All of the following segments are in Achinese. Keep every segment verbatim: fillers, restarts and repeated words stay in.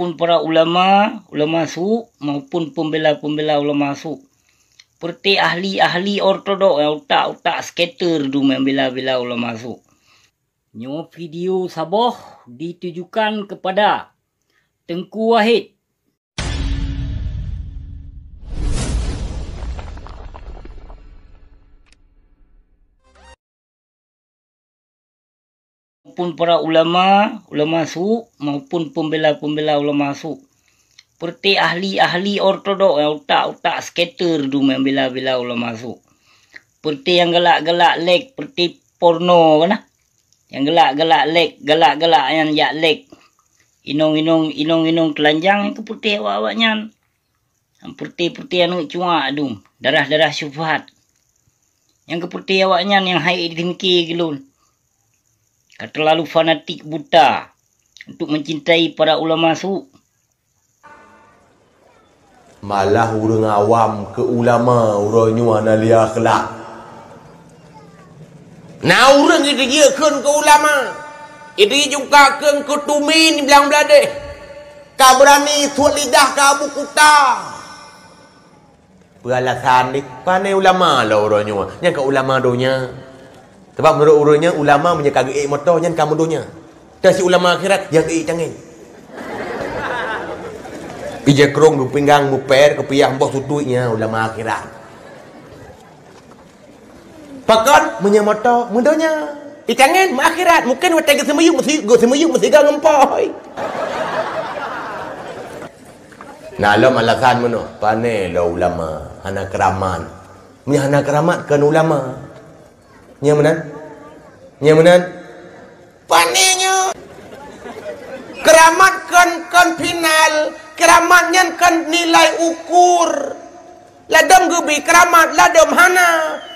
Pun para ulama, ulama su, maupun pembela-pembela ulama su. Seperti ahli-ahli ortodok nyang utak-utak skater dum nyang bela-bela ulama su. Nyoe video saboh ditujukan kepada Teungku Wahid. Maupun para ulama, ulama su, maupun pembela-pembela ulama su. Seperti ahli-ahli ortodok nyang utak-utak skater dum nyang bela-bela ulama su. Seperti nyang galak-galak lek, seperti porno kan. Nyang galak-galak lek, galak-galak nyan jak lek. Inong-inong, inong-inong telanjang nyang keu putih awak-awak nyan. Putih-putih aneuk cuak dum, darah-darah syubhat. Nyang keu putih awak nyan nyang hai dimiki geulon. Ka terlalu fanatik buta untuk mencintai para ulama su. Malah ureuëng awam keu ulama uroe nyoe hana lé akhlak. Na ureuëng jijeuet kheun keu ulama, jijeuet jungka kheun keu tumi niblang bladeh, ka beurani suet lidah keu Abu Kuta. Peue alasan deh? Pane ulama lom uroe nyoe, nyang ka ulama donya. Sabab meunurot ureuëng nyan, ulama meunyoe ka geuék moto, nyan ka meudonya. Tapi ulama akhirat, nyang ék tangen. Ija krong geupinggang, muper, keupiah, boh sutui, nyan ulama akhirat. Pakon meunyoe moto meudonya. Itangen meuakhirat, mungken watée geuseumiyueb meusi-, geuseumiyueb meusigoe ngon pôi. Na lom alasan meunoe, pane lom ulama hana keuramat. Meunyoe hana keuramat kon ulama. Nyang meunan? Nyang meunan? Pane nyoe? Keuramat kon, kon final, keuramat nyan kon nilai ukur. Ladom geubi keuramat, ladom hana.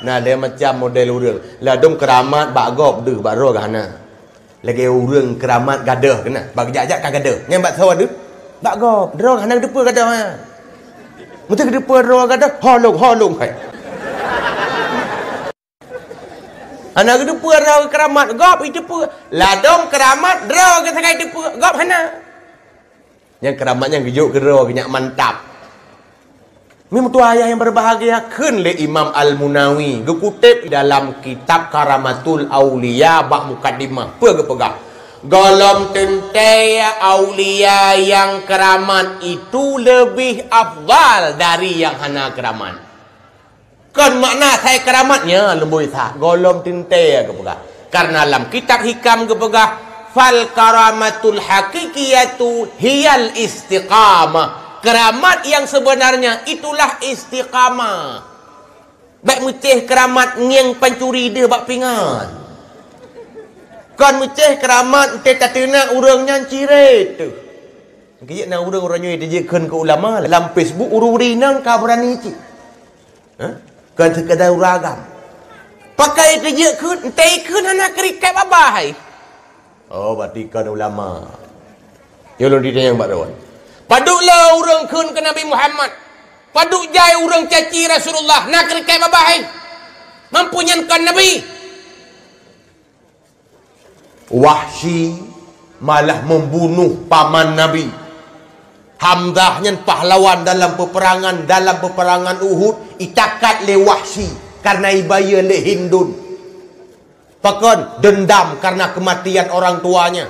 Na lé macam model ureuëng. Ladom keuramat bak gob deuh, bak droe hana. Lagée ureuëng keuramat gadôh keunan, bak jak-jak ka gadôh. Nyan bak soe deuh? Bak gob, droe hana geuteupeue gadôh nyan. Meuseuti geuteupeue droe gadôh, holong-holong hai. Hana geuteupeue droe keuramat, gob iteupeue. Ladom keuramat droe geusagai teupeue, gob hana. Nyang keuramat nyan geujok keudroe geuh nyak mantap. Mi meutuah ayah nyang berbahagia, kheun lé Imam Al-Munawi geukuteb dalam kitab Karamatul Auliya bak mukaddimah. Peue geupeugah? Gohlom teuntée aulia nyang keuramat itu leubeh afdal dari nyang hana keuramat. Kon makna asai keuramat nyan leumboi that, gohlom teuntée geupeugah. Karena lam kitab Hikam geupeugah, "Fal karamatul haqiqiyatu hiyal istiqamah." Keuramat yang sebenarnya itulah istiqamah. Bék meucéh keuramat ngieng pancuri deuh bak pingan. Kon meucéh keuramat enteuk tateunak ureuëng nyan cirét teuh. Keujiek na ureuëng-ureuëng nyoe jijeuet kheun keu ulama lam Facebook, ureuëng-ureuëng inong ka beurani cit. Hah? Kon seukeudar ureuëng agam. Pakai teujeuet kheun, entée kheun hana keurikat babah hai. Oh, berarti kon ulama. Nyoe lôn ditanyong bak droe. Padub le ureuëng kheun keu Nabi Muhammad? Padub jai ureuëng caci Rasulullah? Na keurikat babah hai? Mampu nyan kon Nabi? Wahsyi malah membunuh paman Nabi. Hamzah nyan pahlawan dalam peperangan, dalam peperangan Uhud, itakat lé Wahsyi karena ibayeue lé Hindun. Pakon? Dendam karena kematian orang tuanya.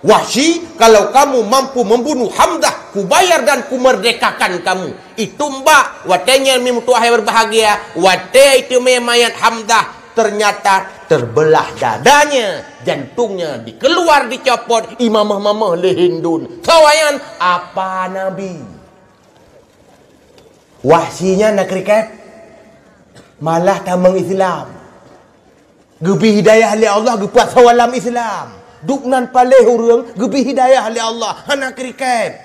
"Wahsyi, kalau kamu mampu membunuh Hamzah, kubayar dan kumerdekakan kamu." Itu mbak, watée nyan mi meutuah nyang berbahagia, watée iteumé mayat Hamzah, ternyata terbelah dadanya, jantungnya dikeluar, dicopot, imamah-mamah lé Hindun. Sawayan apa Nabi? Wahsyi nyan na keurikat, malah tamong Islam. Geubri hidayah lé Allah, geupeuasoe lam Islam. Dubnan paléh ureuëng geubri hidayah lé Allah, hana keurikat.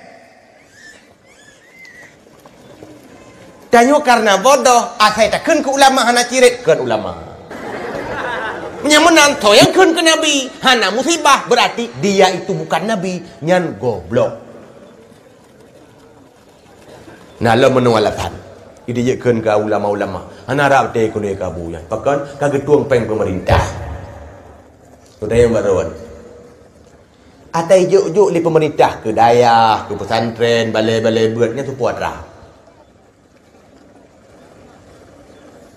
Tanyoe karena bodoh, asai takheun keu ulama hana cirét, kon ulama. Meunyoe meunan, toh nyang kheun keu Nabi hana musibah, berarti dia itu bukan Nabi, nyan goblok. Na lom meunoe alasan. Idijeuet kheun keu ulama-ulama. Hana rab tée keunoe kabu nyan. Pakon? Ka geutueng péng peumeurintah. Udeb nyang barô. Ata ijok-jok lé peumeurintah keu dayah, keu peusantren, balai-balai beuet nyan tupo atra.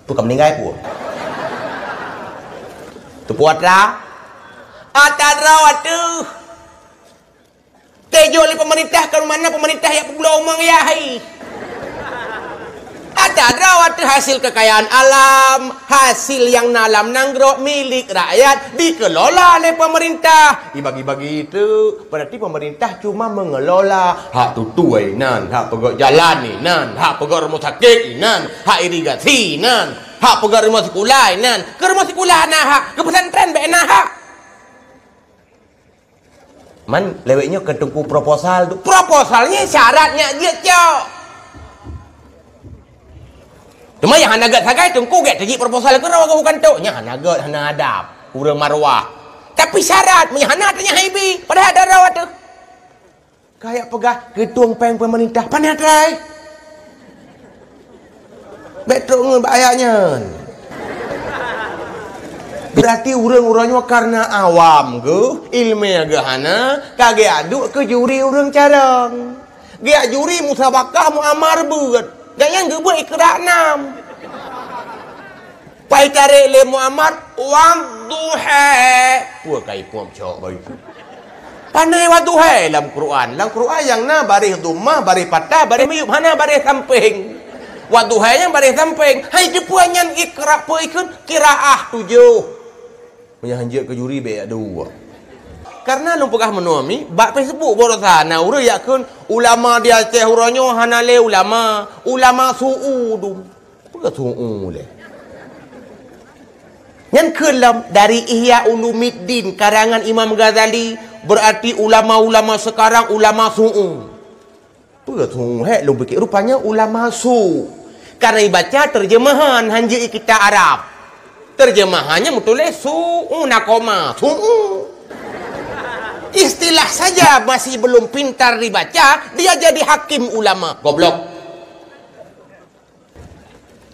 Peue ka meuninggai peue? Tupo atra? Ata droe ateuh. Teuijok lé peumeurintah keu mana peumeurintah yak peubloe umong yah hai. Ata droe ateuh hasil kekayaan alam, hasil nyang na lam nanggroe milék rakyat dikelola lé peumeurintah. Ibagi-bagi itu, berarti peumeurintah cuma mengelola hak tutui nan, hak peugöt jalan inan, hak peugöt rumoh sakét inan, hak irigasi inan, hak peugöt rumoh sikula inan. Keu rumoh sikula na hak, keu peusantren bèk na hak. Man lewat nyoe keu teungku proposal tu. Proposal nyan syarat nyak jeuet cok. Cuma nyang hana gét sagai teungku gét teujik proposal keudroe keu bukan tok. Nyan hana gét, hana adab. Ureuëng marwah. Tapi syarat meunyo hana tanya haibi. Padahai ada rawa tu. Kayak peugah keutueng péng pemerintah. Panas rai. Bèk trok ngon bak ayat nyan. Berarti ureuëng-ureuëng nyoe karena awam geuh, ilmu geuh hana, ka geuaduk keu juri ureuëng carông. Geuyak juri musabakah muamar beuet. Gobnyan geubeuet ikra nam. Pai tarek lé muamar, wadduha. Peue ka ipom cok bagitu. Pane wadduha lam Quran. Lam Quran nyang na baréh dhammah, baréh fathah, baréh miyup, hana baréh sampéng. Wadduha nyang baréh sampéng. Hai teupeue nyan ikra peue ikheun kiraah tujoh. Meunyo hanjeuet keu juri bèk yak dua. Karena lôn peugah meunoe mi, bak Facebook baroesa na ureuëng yak kheun ulama di Aceh uroe nyoe hana lé ulama, ulama su'u dum. Peue su'u lé? Nyan kheun lom dari Ihya Ulumuddin karangan Imam Ghazali, berarti ulama-ulama sekarang ulama su'u. Peue su'u hek lôn pike? Rupanya ulama su. Karena ibaca terjemahan hanjeuet kitab Arab. Terjemahannya meutuléh su'u na koma, su'u. Istilah saja masih belum pintar dibaca, dia jadi hakim ulama. Goblok.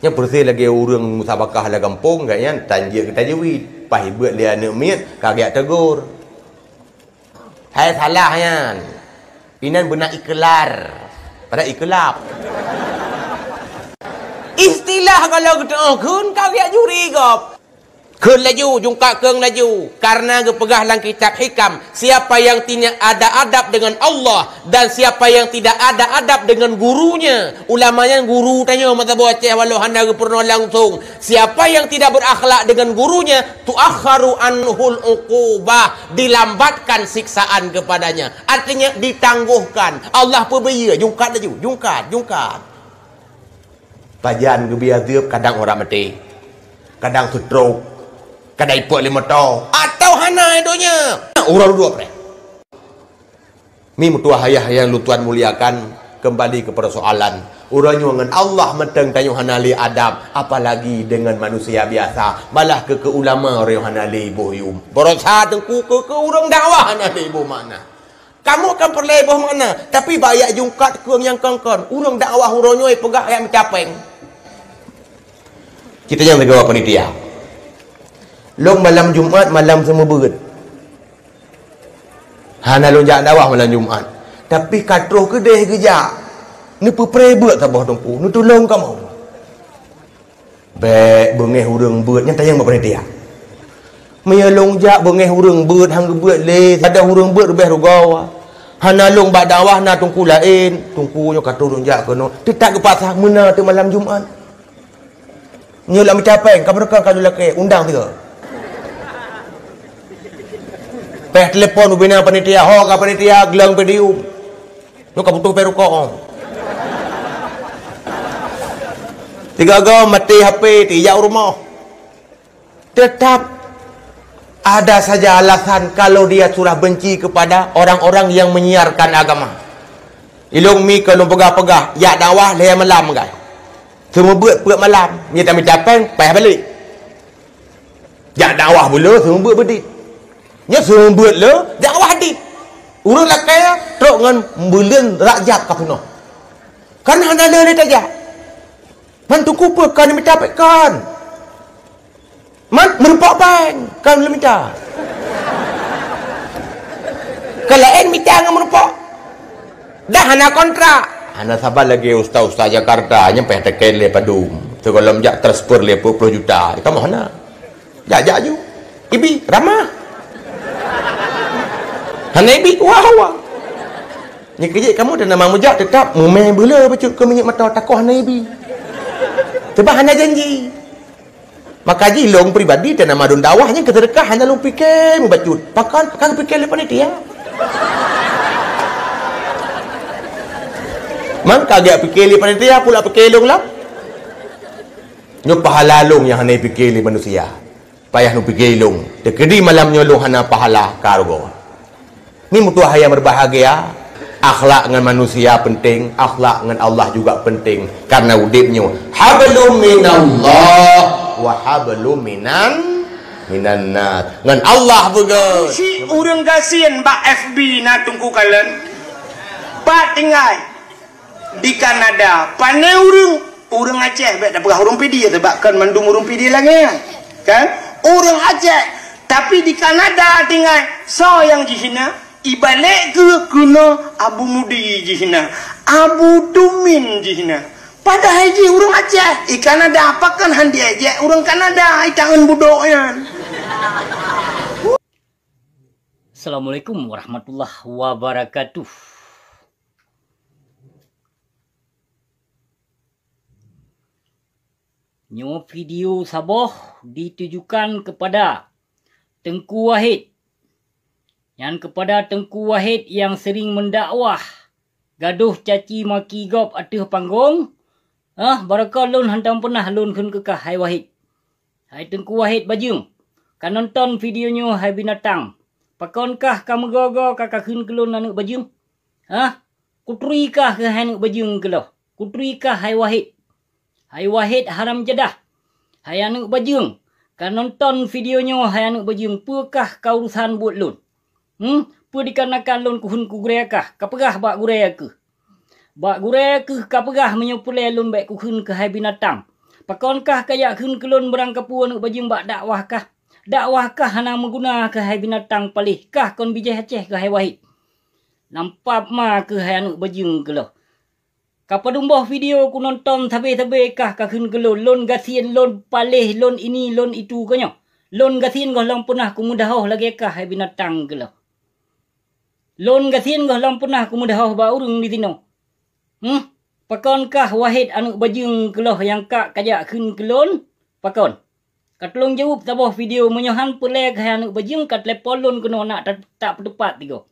Nyan peureuséh lagèe ureuëng musabakah lam gampông, gobnyan tan jeuet keu tajwid. Paih beuet lé aneuk miet, ka geujak teugor. Hai salah nyan. Inan beuna iklar. Padahai iklab. Istilah kalau geutu'oh kheun ka geujak juri gob. Kheun laju, jungkat kheun laju. Karena geupeugah lam kitab Hikam, siapa yang tidak ada adab dengan Allah dan siapa yang tidak ada adab dengan gurunya. Ulama nyan guru tanyoe masa boh Aceh walau hana geupeurunoe langsung. Siapa yang tidak berakhlak dengan gurunya, tuakharu anhul uqubah, dilambatkan siksaan kepadanya. Artinya ditangguhkan. Allah peubiyeu, jungkat laju, jungkat, jungkat. Pajan geubiyeu azeub kadang orang maté, kadang stroke, kadang ipot lé moto, atau hana donya. Uroe dua preh. Mi meutuah ayah nyang lôn tuan muliakan, kembali ke persoalan. Uroe nyoe ngon Allah mantong tanyoe hana lé adab, apalagi dengan manusia biasa. Malah keu, keu ulama uroe nyoe hana lé boh yum. Baroesa teungku keu, keu ureuëng dakwah hana lé boh makna. Kamoe kan peureulée boh makna, tapi bak yak jungkat keu nyang kon-kon. Ureuëng dakwah uroe nyoe peugah yak meucapéng. Kita nyang sigoe panitia. Lôn malam Jumat malam seumeubeuet. Hana lôn jak dakwah malam Jumat. Tapi ka troh keudeh geujak. Neupeupreh beuet saboh teungku, neutulông kamoe. Bék beungéh ureuëng beuet, nyan tanyong bak panitia. Meunyoe lôn jak beungéh ureuëng beuet, han geubeuet lé, saboh ureuëng beuet leubeh rugoe. Hana lôn bak dakwah na teungku laén, teungku nyoe ka troh lôn jak keunoe. Teutab geupaksa meunan teuh malam Jumat. Nyoe lam mita péng, ka beureukan ka lôn lakée, undang sigoe. Péh telepon ubena panitia, ho ka panitia, gleueng podium. Nyoe ka putôh péng rukok, oh. Tiga go maté H P, tijak u rumoh. Tetap ada saja alasan kalau dia sudah benci kepada orang-orang yang menyiarkan agama. Ilong mi kalau peugah-peugah, jak dakwah lhèe malam, guys. Seumeubeuet peuet malam, nyoe tamita péng, payah balek. Jak dakwah buleuen seumeubeuet beudit. Nyoe seumeubeuet le dakwah dit. Ureuëng lakée trok ngon buleuen Rajab ka peunoh. Kan hana le lé tajak. Man teungku peue kan mita péng kan. Man meureumpok péng kan lé mita. Keu laén mita ngon meureumpok. Dah hana kontrak. Hana saban lagèe ustaz-ustaz Jakarta, nyan payah teuken lé padum. Sigohlom jak transfer lé peuet ploh juta. Kamoe hana. Jak-jak ju. Ibi, ramah. Hana ibi, wah, wah. Nyan keu jih kamoe dan nama meujak teutap mumè beuleu bacut keu minyeuk mata takoh hana ibi. Sebab hana janji. Maka jih lôn pribadi teunama dum dakwah nyan keu seudeukah hana lôn pike meubacut. Pakon ka geupike lé panitia. Man ka geupike lé panitia pula pike lôn lom. Nyoe pahala lôn nyang hana pike lé manusia. Payah neupike lôn. Teukeudi malam nyoe lôn hana pahala ka rugoe. Ni meutuah nyang berbahagia, akhlak ngon manusia penting, akhlak ngon Allah juga penting. Karena udeb nyoe hablum minallah wa hablum minan minan nas. Ngon Allah beugèt. Si ureueng gasien bak F B na Teungku Kalon. Bak tinggai di Kanada, pane ureueng, ureueng Aceh, bèk tapeugah ureueng Pidie, sabab kan mandum ureueng Pidie lagèe nyan. Kan? Ureueng Aceh, tapi di Kanada tinggai, soe nyang jih na? Ibalek keu keunoe Abu Mudi jih na, Abu Tumin jih na. Padahai jih ureueng Aceh, i Kanada pakon han diejek ureueng Kanada, i tangan budok nyan. Assalamualaikum warahmatullahi wabarakatuh. Nyoe video saboh ditujukan kepada Teungku Wahid. Nyan kepada Teungku Wahid nyang sering mendakwah, gadoh caci maki gob ateueh panggong. Ah, barokon lôn hantom peunah lôn kheun keu kah hai Wahid. Hai Teungku Wahid Bajeueng, ka nonton video nyoe hai binatang. Pakon kah ka meugoe-goe ka kakheun keu lôn aneuk bajeueng? Ah, kuturi kah keu hai aneuk bajeueng keuloh. Kuturi kah hai Wahid. Hai Wahid haram jadah. Hai aneuk bajeueng, ka nonton video nyoe hai aneuk bajeueng, peue kah ka urusan buet lôn? Hmm, peue dikarenakan lôn kukheun keu gurèe kah, ka peugah bak gurèe keuh. Bak gurèe keuh ka peugah meunyoe peureulèe lôn bèk kukheun keu hai binatang. Pakon kah kajak kheun keu lôn barang kapeue aneuk bajeueng bak dakwah kah? Dakwah kah hana meuguna keu hai binatang paléh, kah kon bijèh Aceh keu hai Wahid. Lampap ma keuh hai aneuk bajeueng keuloh. Ka padum boh video kunonton sabé-sabé kah kakheun keu lôn, lôn gasien, lôn paléh, lôn ini, lôn itu keu nyoe. Lôn gasien gohlom peunah kumeudahoh lagèe kah hai binatang keuloh. Lôn gasien gohlom peunah kumeudahoh bak ureueng disinoe. Hmm, pakon kah Wahid aneuk bajeueng keuloh nyang ka kajak kheun keu lôn? Pakon? Ka tulông jaweueb saboh video, meunyoe han peureulèe kah hai aneuk bajeueng ka telepon lôn keunoe nak ta-, tak peuteupat tigoe.